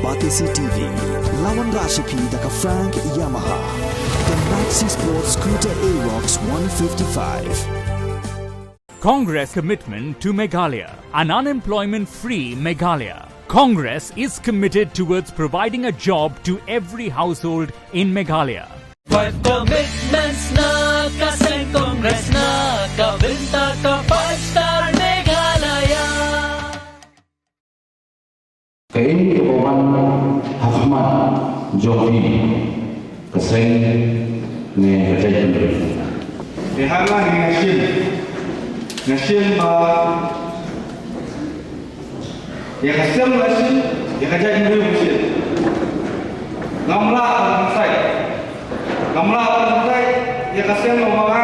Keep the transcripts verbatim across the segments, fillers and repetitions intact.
Batesi T V, la wanrah sha phi da ka Frank Yamaha. The Maxi Sport Scooter Aerox one fifty-five. Congress commitment to Meghalaya, an unemployment-free Meghalaya. Congress is committed towards providing a job to every household in Meghalaya. Five commitments na ka seng Congress na ka bynta ka five star Meghalaya. Kaei kaba wan ha khmat jong phi, ka seng ne ka jaitbynriew? Te haba nga shim, nga shim ba ïa ka seng nga shim, ïa ka jaitbynriew nga shim. Ngam lah ban kyntait, ngam lah ban kyntait ïa ka seng ba nga,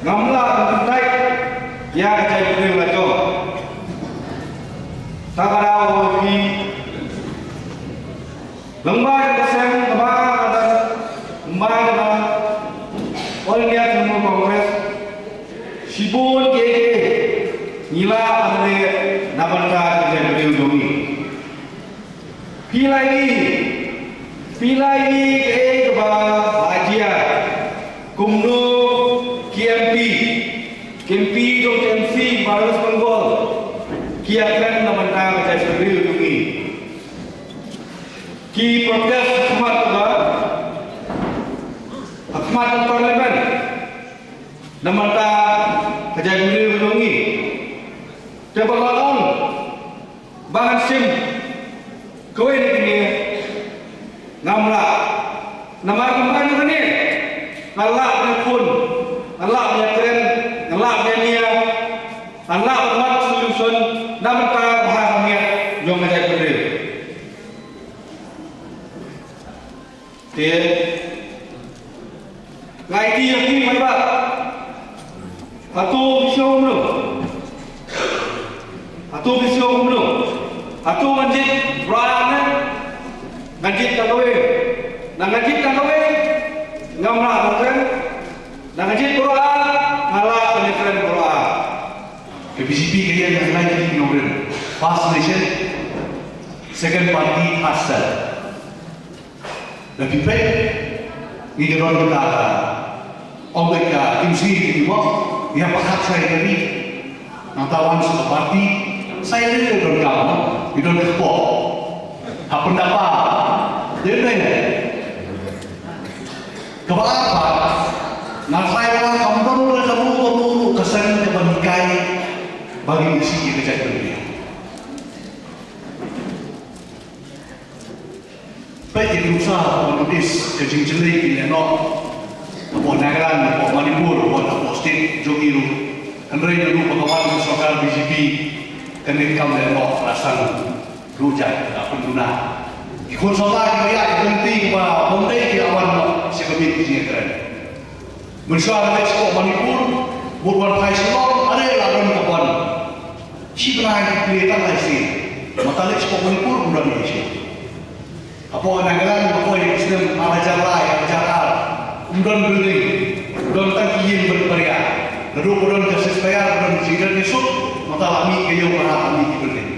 ngam lah ban kyntait ïa ka jaitbynriew la jong. Kata ka daw ba phi lyngba ka seng kaba ka dang lyngba ka dang All India Trinamool Congress, shibun kiei kiei ngi lah ban leh na bynta ka jaitbynriew jong ngi. Phi la ïohi, phi la ïohi kaei kaba la jia, kumno ki M P, ki M P jong ka M C ba West Bengal ki ïakren na bynta ka jaitbynriew jong ngi. Ki protest ha khmat ka, ha khmat ka parliament na bynta ka jaitbynriew jong ngi. Te ba la ong ba ngan shim kawei na kine, ngam lah. Namar kumba ngi kane, nga lah ban ïakhun, nga lah ban ïakren, nga lah ban ïania, nga lah ban wad solution na bynta ka bha ka miat jong ka jaitbynriew. Te nga aiti ïa phi paidbah, hato phi sngewbha kumno? Hato phi sngewbha kumno? Hato ngan jied baroh ar ne ngan jied tang kawei? Na ngan jied tang kawei, ngam lah ban kren. Na ngan jied baroh ar, nga lah ban kren baroh ar. Ka B J P ka ïeng ha lai tylli ki nongrim. First nation, second party, third cell. Lada phi peit, ngi ka don kata ka, ong ka, ka imsngi ki ong, ïa pyrkhat shai ka ri. Nangta wan sha ka party, shai ri ka donkam, ngi don ka kpoh. Ha pynda pa, dei ne. Kaba ar pat, nga tharai ba kam don ruh, kam don ruh ka seng kaba hikai ba ngi isih ïa ka jaitbynriew. Peit ïa ka nuksa hapoh North East, ka jingjyllei ki lehnoh hapoh Nagaland, hapoh Manipur, hapoh, hapoh state jong ngi ruh. Hynrei naduh ba ka wan ka sorkar B J P, kane kam lehnoh la sdang ruh jait, la pynduna. Ki khun samla kiba ïaid ki lynti kiba bym dei ki la wan noh sha ka miet ka jingïakren. Mynshuwa nga leit shapoh Manipur, bad wan phai Shillong, are la don ka bun. Shi bnai ki plie tang lai sien. Mynta leit shapoh Manipur, ym don ei ei shuh. Hapoh Nagaland, hapoh ïa ka snem ar hajar lai, ar hajar ar, ym don building, don tang ki ïing bad baria. Naduh ba don ka ceasefire, ba don ka jingïakren kyrshut, mynta la mih ka ïew ka hat, la mih ki building.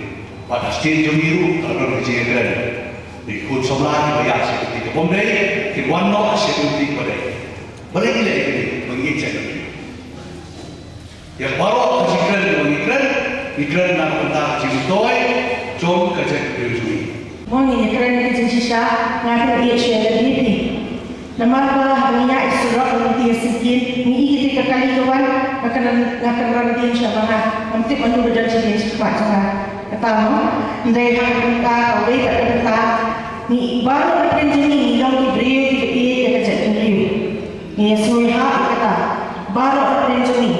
Bad ha state jong ngi ruh ka la don ka jingïakren. Dei ki khun samla kiba ïaid sha ka lynti kaba ym dei, kin wan noh sha ka lynti kaba dei. Balei ngi leh ïa kane? Ba ngi ïeit sha ka lynti. Ïa baroh ka jingkren kaba ngi kren, ngi kren na ka bynta ka jingmyntoi jong ka jaitbynriew jong ngi. Mo, ngin ïakren ïa ka jingshisha, nga kren ïa ka D P. Namar ba haba ngi ïaid surok, ngi ïa sngewthuh, ngi ïohi kata ka kali ka wan, nga kynran, nga kynran dien sha ba nga, ngam tip mano ba don sha dien sha khmat jong nga. Kata mo, hynrei ha ka bynta kawei pat ka bynta, ngi baroh na pdeng jong ngi ngi long ki briew kiba ïeit ïa ka jaitbynriew. Ngi ïa sngewthuh ïa kata, baroh na pdeng jong ngi.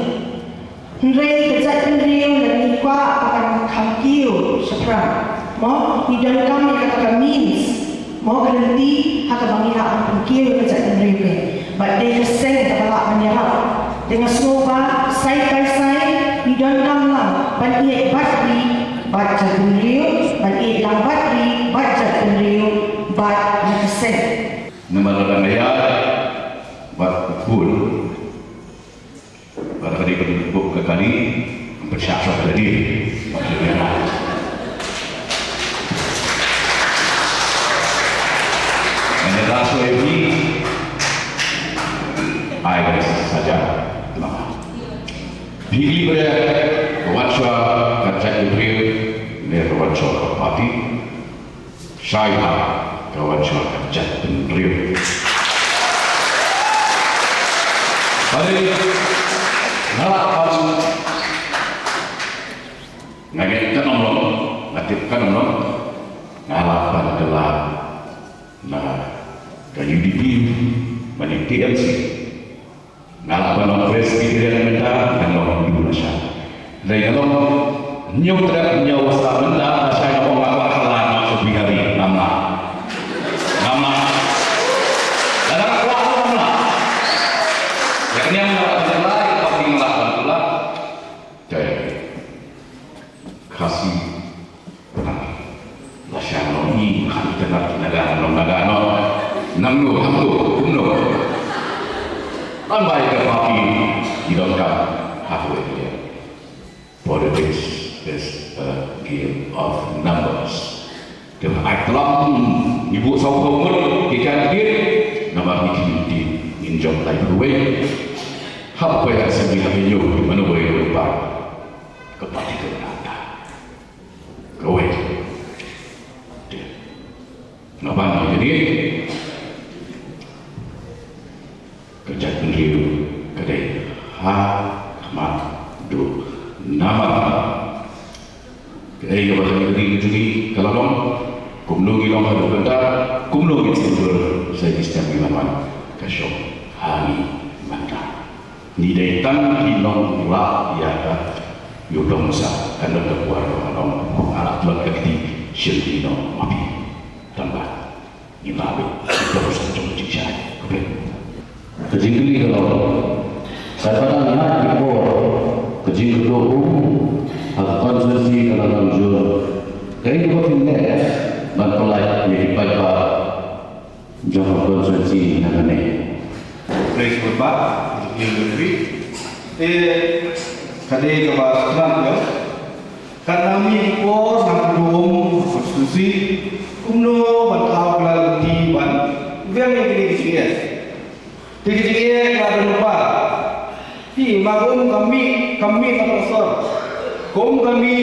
Hynrei ka jaitbynriew lada ngi kwah ba kan kham kiew shaphrang, mo, ngi donkam ïa kata ka means, mo, ka lynti ha kaba ngi lah ban pynkiew ïa ka jaitbynriew. Bad dei ka seng kaba lah ban ïarap. Te nga sngew ba side by side ngi donkam lang ban ïeit bad ri bad jaitbynriew, ban ïeit lang bad ri bad jaitbynriew bad ïa ka seng. Namar lada nga ïaid bad u khun, bad ka dei ban buh ka kali, ban pynshah shah ka dei. Bad ka dei ban ne ka wan sha ka party, shai ha ka wan sha ka jaitbynriew. Party, nga la pan, nga ngeit kan ym long, nga tip kan ym long, nga la pan da la na ka U D P, mane T M C. Nga la ban long Presbyterian mynta, nga long Hindu lashai. Hynrei nga long hynñiew tarik hynñiew sa mynta, lashai nga ong nga kwah kylla noh sha Bihari, ngam lah. Ngam lah. Lada nga kwah ngam lah. Ïa kane nga lah ban kylla, ïa ka party nga lah ban kylla. Te Khasi, lashai ngi, ha internet, Naga, nong Naga, nong, nangno, hangno, kumno. Tang ba ïa ka party, i donkam, ha kawei ka liang. Politics is a game of numbers. Te ba ai tlam, ngi buh sawphew ngut ki candidate, namar ngi kynti, ngin jop lai kawei. Hap kawei ka seng ngi hap ïa ngi, mano wei wei ba. Ka party ka nata. Kawei. Te nga ban ïa kane. Ka jaitbynriew ka dei ha khmat duh namar. Kaei kaba ka ri ka jong ngi ka la long, kumno ngi long haduh mynta, kumno ngin sngewbha sa ki stem ki ban wan, ka shong ha ngi mynta. Ngi dei tang ki nonglah ïa ka, ïa u dong sa, ka nong ka por ka nong, nga la tlot ka kti, shim ki nong ma phi. Tang ba ngi la bit, ka por sa jong ka jingshai. Khublei. Ka jingkylli ka long, sa pat dang ïaid ki por, ka jingkyrduh um ha ka constituency ka la long jur. Kaei kaba phin leh ban pynlait ïa ki paidbah jong ka constituency ha kane? Khublei shibun bah, Ïing Myntri. Te ka dei kaba sngewtynnat ïa Kan nang mih ki por nang kyrduh um ha constituency, kumno ban thaw kylla lynti ban biang ïa kine ki jingeh. Te ki jingeh ka don lypa. Phi, ma ka um kam mih, kam mih na Porsaur. Ka um kam mih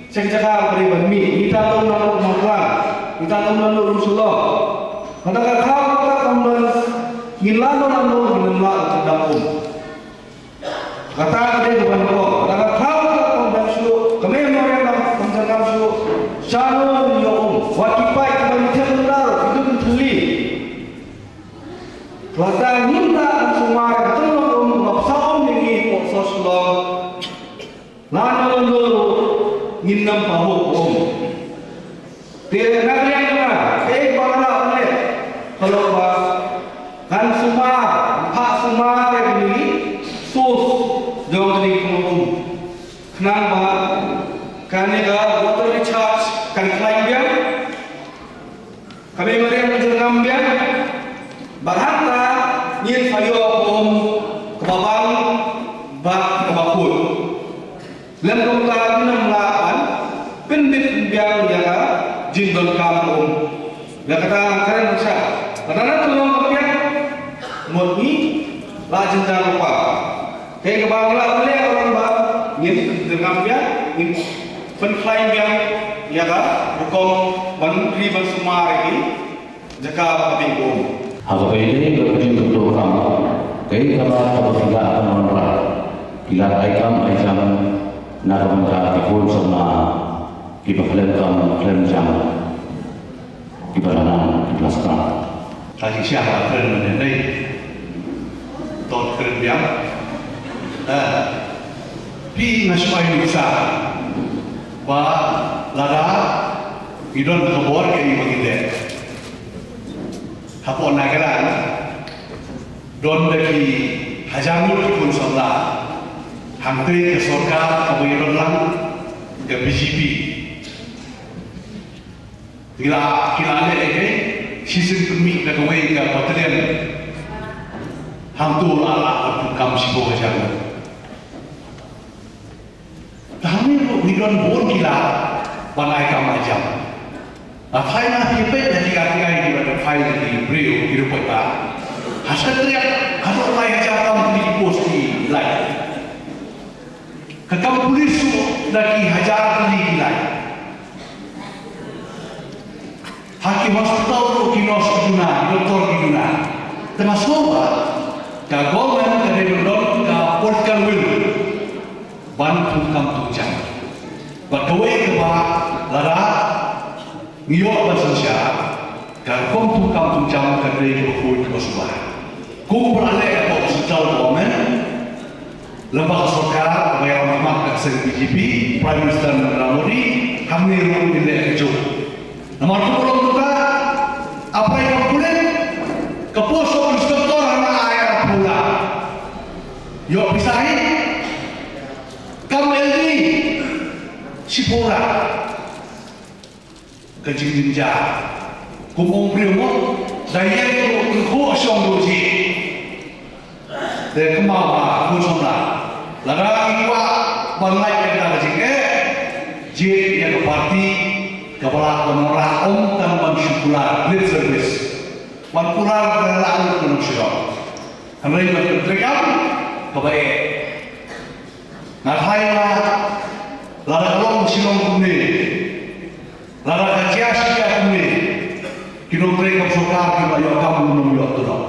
sha ki jaka ba dei ban mih. Ngi tang um na Mawkyrwat. Ngi tang um na Lumshillong. Mynta ka thaw kata kam don, ngin lah noh, lah noh, ngin lah noh um. Kata ka dei ka ban ko, kata ka thaw ka ban ban shuh, ka memorial ka ban jyrngam shuh, shano ngin ïoh um, wat ki paid ki ban ïathiah bynta, ki duk ki thylli. Lada ngim lah ban sumar, ka tang um, ka bsa um ïa ngi, Porsaur Shillong. Lano lano ruh, ngin ym pahuh um. Te na ka liang jong nga, kaei ba nga lah ban leh, ka long ba ngan sumar, phah sumar ïa kine ki source jong kine ki thung um. Khnang ba kane ka water recharge kan khlaiñ biang, ka memorial kan jyrngam biang, bad hangta ngin sa ïoh ka um kaba bang bad kaba khuid. Lem kumta ngin ym lah ban pynbit pynbiang ïa ka jingdonkam ka um. Ïa kata nga kren rangbah sha, lada na Shillong ka biang, mut ngi la jynjar lypa. Kaei kaba ngi lah ban leh ka long ba ngin jyrngam biang, ngin pynkhlaiñ biang ïa ka rukom ban ri ban sumar ïa ki jaka ba ka biang ka um. Ha kaba ïadei bad ka jingkyrduh kam, kaei kaba, kaba phi lah ban wanrah? Phi lah ai kam ai jam na ka bynta ki khun samla kiba khlem kam khlem jam, kiba la nang kiba la skam. Ka jingshisha ba kren mynne dei to kren biang. Eh, phi, nga shu ai nuksa ba lada ngi don ka bor kaei ba ngin leh. Hapoh Nagaland don da ki hajar ngut ki khun samla. Hangtei ka sorkar kaba ïadon lang ka B J P. Ki la, ki la leh ïa kaei, shisien pynmih da kawei ka battalion. Hangto la lah ban pyndonkam shiphew hajar ngut. Te hangne ruh ngi don bun ki lad ban ai kam ai jam. Nga phai nga phi peit ïa ki, ki, ki, ki, ki, ki briew ki ruh peit ba ha Secretariat haduh lai hajar tam ki post ki lai. Ka kam pulit ruh da ki hajar tylli ki lai. Ha ki hospital ruh ki nurse ki duna, ki doktor ki duna. Te nga sngew ba ka government ka dei ban don ka political will ban thungkam thungjam. Bad kawei kaba lada ngi ïoh ban synshar, ka rukom thungkam thungjam ka dei kaba khuid kaba suba. Kum ba la leh ka central government, lem bad ka sorkar kaba ïalam khmat ka seng B J P, Prime Minister Narendra Modi, hangne ruh ngin leh kajuh. Namar kumba long mynta, ha pdeng kam pulit, ka post of inspector hana ai arphew lak. Ïoh pisa hi, kam L D shiphew lak. Ka jingjynjar. Kum ong briew mo, da ïeng ruh kynkoh shong ruh jied. Te kynmaw ba, khun samla, lada ngi kwah ban lait ïa kata ka jingeh, jied ïa ka party kaba lah ban wanrah, ym tang ban shu kular lip service. Ban kular ka la lut ka nongshong. Hynrei ban treikam kaba eh. Nga tharai ba lada ka long Shillong kumne, lada ka jia shi jia kumne, ki nongtrei kam sorkar kim lah ïoh kam, ym ïoh tulop.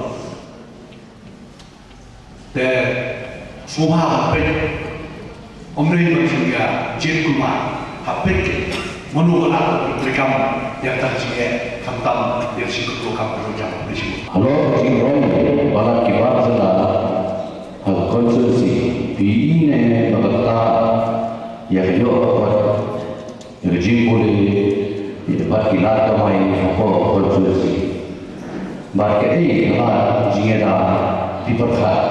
Te sngewbha ban peit, ym dei ban shu ïa jied kulmar, hap peit mano ka lah ban treikam ïa kata ka jingeh, khamtam ïa ka jingkyrkhu kam ka jong ka jingmut. Halor ka jingroi ba la ki bar jylla ha ka constituency, phi ïohi ne ba kata ïa ka ïoh ka kot, ïa ka jingpule, ïa bad ki lad kamai hapoh ka constituency. Bad kaei ka lad jingïada phi pyrkhat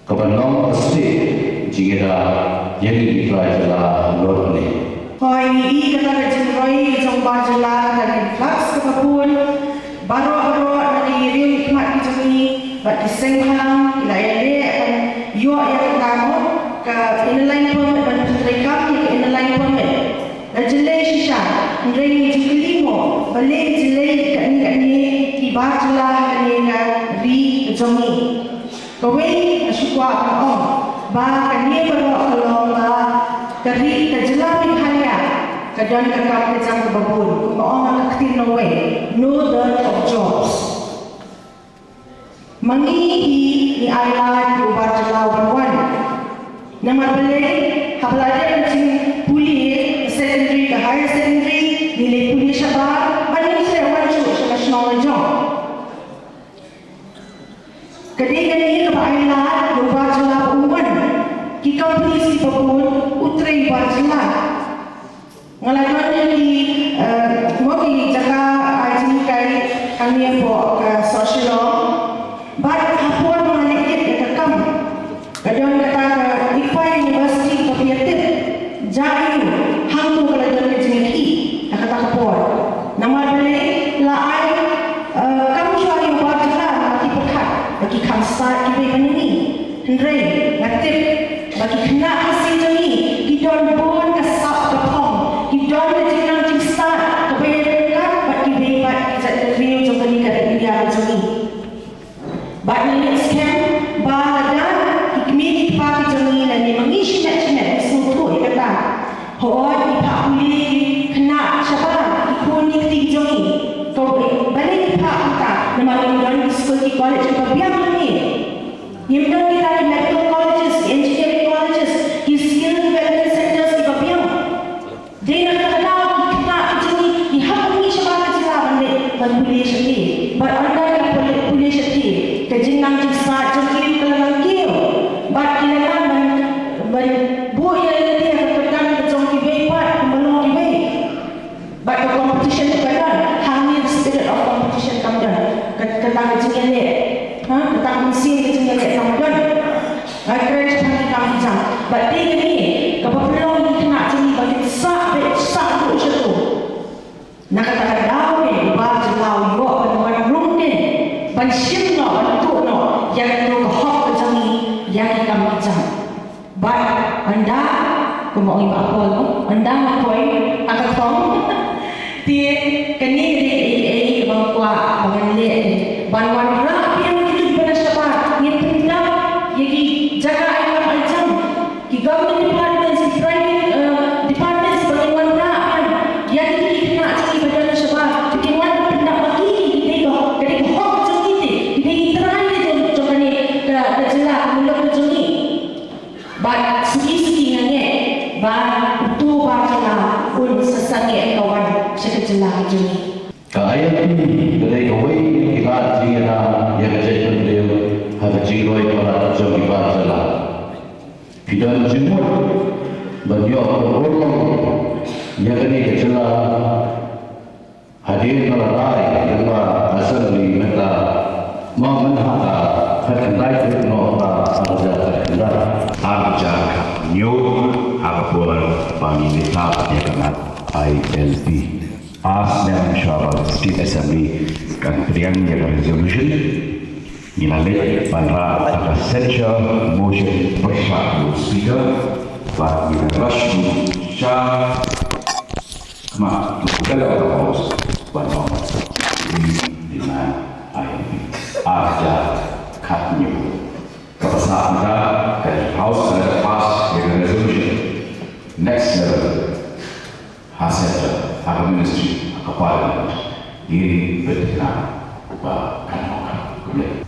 kaba long ka stet jingïada ïa ngi ki trai jylla halor kane. Hooid, ngi i kata ka jingroi jong bar jylla, kata ka influx kaba bun. Baroh baroh na ki riew ki khmat ki jong ngi bad ki seng bhalang ki la ïaleh ban ïoh ïa kata mo ka Inner Line Permit, ban pyntreikam ïa ka Inner Line Permit. La jyllei shisha, hynrei ngi jingkylli mo, balei jyllei katne katne ki bar jylla ha kane ka ri ka jong ngi. Kawei nga shu kwah ban ong ba kane baroh ka long ba ka ri, ka jylla Meghalaya ka don ka kam ka jam kaba bun, kumba ong ha ka ktien Norway, no dearth of jobs. Ma ngi hi ngi ailad ïa u bar jylla uban wan. Namar balei? Haba la dep ka jingpule ka secondary, ka higher secondary, ngi leit pule shabar bad ngim treh wan shuh sha ka shnong la jong. Ka dei kane kaba ailad ïa u bar jylla ba un wan. Ki companies kiba bun u trei bar jylla. Nga la don ïa ki, eh, mo ki jaka ai jinghikai hangne hapoh ka Soh Shillong. Bad ha por ba nga leit leit ïa ka kam, ka don kata ka Iqbal University kaba ïatip. Jia aiu hangto ka la don ka jingïakhih ha kata ka por. Namar balei? La ai, eh, kam shuwa ïa u bar jylla, namar ki pyrkhat ba ki kham stad kiwei ban ïa ngi. Hynrei nga tip ba ki khynnah Khasi jong ngi ki don bun ka sap ka phong, ki don ka jingnang jingstad kaba ïaryngkat bad kiwei pat ki jaitbynriew jong kane ka ri India ka jong ngi. Bad nga ngeit skhem ba lada ki kmie ki kpa ki jong ngi lane ma ngi shimet shimet ngi sngewthuh ïa kata. Hooid, ngi phah pule ki khynnah shabar, ki khun ki kti ki jong ngi. Ko, balei ngi phah kumta? Namar ngim don ki skul ki college kiba biang hangne. Ngim don kita ki medical colleges, ki engineering colleges, ki skill development centers kiba biang. Dei na kata ka daw ki khynnah ki jong ngi ki hap ban mih shabar ka jylla ban leit ban pule shatei. Bad ynda ki pule, pule shatei, ka jingnang jingstad jong ki ka la nang kiew. Bad ki la nang ban, ban buh ïa lade ha ka kyrdan ka jong kiwei pat kumba long kiwei. Bad ka competition ka don, hangne the spirit of competition kam don. Ka, kata ka jingïaleh, ha, kata ka mynsiem ka jingïaleh kam don. Nga kren shaphang ki kam ki jam. Bad dei kane kaba pynlong ïa ki khynnah jong ngi ba kin sah beit sah buh shato. Na kata ka daw ne u bar jylla u ïoh ban wan rung dien ban shim noh ban tuh noh ïa kato ka hok ka jong ngi ïa ki kam ki jam. Bad ynda, kumba ong i Bah Paul, ynda nga poi ha ka thong. Te kane ka dei kaei kaei kaba nga kwah ba ngan leh, ban wanrah ïa kito kiba na shabar, ngin pyndap ïa ki jaka ai kam ai jam. Ki government Ka I L P ka dei kawei na ki lad jingïada ïa ka jaitbynriew ha ka jingroi palat jong ki bar jylla. Ki don jingmut ban ïoh ban urlong ïa kane ka jylla hadien ba la rai lyngba Assembly mynta, ma mynta ka khyndai tarik November ar hajar khyndai. Ar hajar khathynñiew ha ka por ba ngi mih ïa ka mat I L P. Ar snem shuwa ba State Assembly kan pdiang ïa ka resolution, ngi la leit ban rah ïa ka censure motion pyrshah u Speaker bad ngi la rush sha khmat u Speaker of the House ban ong ngi demand I L P. Ar hajar khathynñiew. Kaba sah mynta ka House ka la pass ïa ka resolution. Next level. Ha centre, ha ka ministry, ha ka parliament, ngin bteng ba kan long. Khublei.